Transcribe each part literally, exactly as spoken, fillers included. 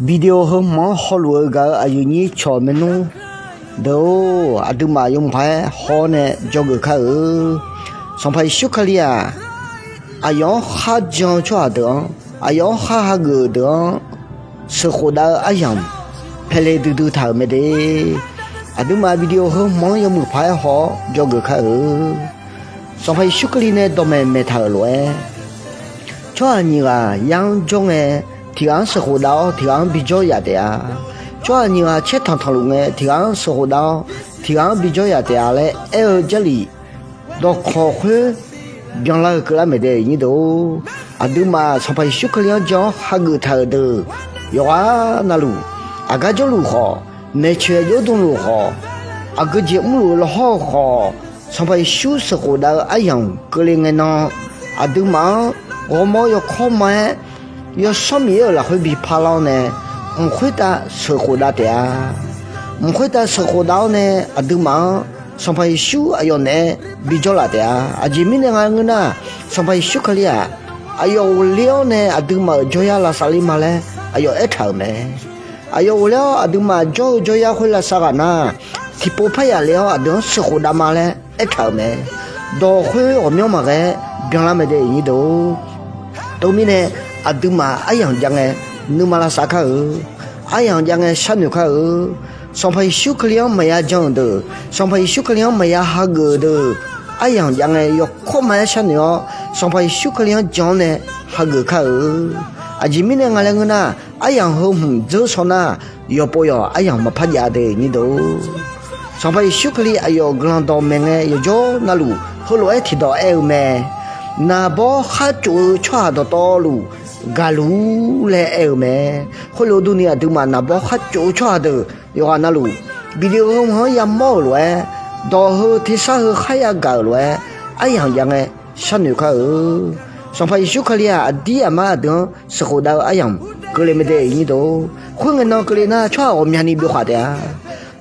Video heu hmq-anr hawluf-eu gaq-eu aqyuif nyir cawq maernmr deuq-or, aqduimaf yawmuiq paq-aer haw-awr nae dzawgeuf kar-eu. Sanqpaq Yeqsur Kali-aq, aqyawf-anr khar jan-eu tsawrhaq deuq-anr, aqyawf-anr khar hageuf-euq deuq-anr sheuqkhof dav-eu aryamq paeqle duidui taq-euq mae de. Aqduimaf video heu hmq-anr yawmuiq paq-aer haw-awr dzawgeuf kar-eu. Sanqpaq Yeqsur Kali nae dawqmaeq maeqtaq-euq lof-aer, tsawrhaq nyiq ghaq yar-anr jawr ngae, tiq ghaq-anr sheuqkhof dav-awr tiq ghaq-anr bijawr yaf taef-a. Tsawrhaq nyiq ghaq caer tanqtanqluf ngae, tiq ghaq-anr sheuqkhof dav-awr tiq ghaq-anr bijawr yaf taef-a laer aer-eu Jarlif dawqkawq khoer byanlar-eu keuvlar maeq de nyir deuq-or. Aqduimaf Sanqpaq Yeqsur Kali-anr jan-awr hageuf taq-euq deuq yawqghaq navluf, aqgar jawrluf khawf, maeqtsoeq jawrdmluf khawf, aqgeujeq mrluf-eu lawhawr-eu khawf, Sanqpaq Yeqsur sheuqkhof dav-eu aryamq keuvle ngae nan, aqduimaf-anr ghawrmawr yawkawr ma-aer, Yawshawr Miqyaer-euq lafkhoer bi parlar-awr nae, mq khoertav sheuqkhof dav taef-a. Mq khoertav sheuqkhof dav-awr nae, aqduimaf-anr Sanqpaq Yeqsur aqyawf naeq-aer bijawr laf taef-a. Aqjeq mirnae nga ngeur nar, Sanqpaq Yeqsur Kali-aq, aqyawf ghofler-awr nae aqduimaf-euq jawryar lavsav ler ma laer aqyawf aertaq-euq mae. Aqyawf ghofler-awr aqduimaf jawr-eu jawryar khoer lavsav ghaq nar, tiqpov parya le-awr aqdui-anr sheuqkhof dav ma laer aertaq-euq mae. Dawq khoer ghawqmyanr maqghae-aer byanlar mae de nyir deuq-or. Teumirnae aqduimaf aryamq jav ngae nuima lavsav kar-eu, aryamq jav ngae sharnoeq kar-eu. Sanqpaq Yeqsur Kali-anr maqya jan-euq deuq, Sanqpaq Yeqsur Kali-anr maqya hageuf-euq deuq, aryamq jav ngae yawkawr ma-aer sharnoeq-awr, Sanqpaq Yeqsur Kali-anr jan-awr nae hageuf kar-eu. Aqjeq mirnae nga laer ngeur nar, aryamq heu hmq dzeur shaw nar, yawqpov yawq aryamq maqpar jav de nyir deuq-or. Sanqpaq Yeqsur Kali aqyawf guiqlanq dawqmaeq ngae yawqjawr navluf heulof-aer tiqdawq aer-eu mae. Naqbawr khar tsof-eu tsawrhaq dawqtawvluf gaqluf-ur laer aer-eu mae. Khoerlof-eu durni aqduimaf naqbawr khar tsof-eu tsawrhaq deuq yawqghaq navluf, video heu hmq-anr yamawr-euq lof-aer, dawq heu tersar heu kharya gaq-euq lof-aer, aryamq jav ngae sharnoeq kar-eu. Sanqpaq Yeqsur Kali-aq, aqdir aqmar aqdui-anr sheuqkhof dav-eu aryamq keuvle mae de nyir deuq-or. Khoerngae nan keuvle nar, tsawrhaq ghawqmyani byov khaq taef-a.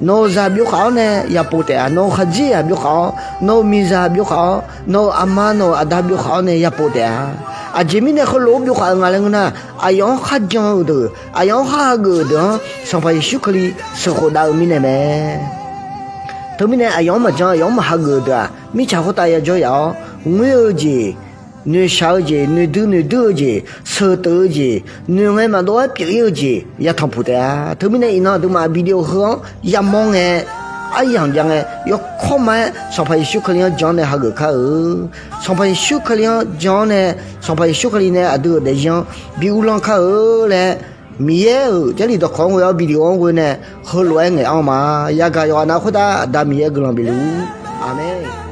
Nawq-euq zaq byov khaq-awr nae yapov taef-a. Nawq-euq khaqdzerzaq byov khaq-awr, nawq-euq miqzaq byov khaq-awr, nawq-euq aqma nawq-euq aqda byov khaq-awr nae yapov taef-a. Aqjeq mirnae heulof-aer byov khaq-eu nga laer ngeur nar, aqyawf-anr kharjan-eu deuq, aqyawf-anr khar hageuf-euq deuq-anr Sanqpaq Yeqsur Kali sheuqkhof dav-eu mirnae mae. Teumirnae aqyawf-anr maqjan aqyawf-anr maqhageuf-euq deuq-aq, mirtsaq khoertav yajawr yaf-awr, ngoer-eu jeq, noeqshaq-eu jeq, noeqdui noeqdui-eu jeq, sheuqteuv-eu jeq, noeqngae maqdov-aer pyeuf ir-eu jeq yatanq puq taef-a. Teumirnae iqnan aqduimaf video heu-anr yamawr ngae, aryamq jav ngae yawkawr ma-aer Sanqpaq Yeqsur Kali-anr jan-awr nae hageuf kar-eu. Sanqpaq Yeqsur Kali-anr jan-awr nae, Sanqpaq Yeqsur Kali nae aqdui-euq daefzir-anr bi uvlanr kar-eu laer, Miqyaer-euq Jarlif dawqkawq-anr ghoe-awr video-anr ghoe nae heulof-aer ngaeq-anr ma. Yagaq yawqghaq nav khoertav Aqda Miqyaer guiqlanq bif luf-ur. Aqmeq.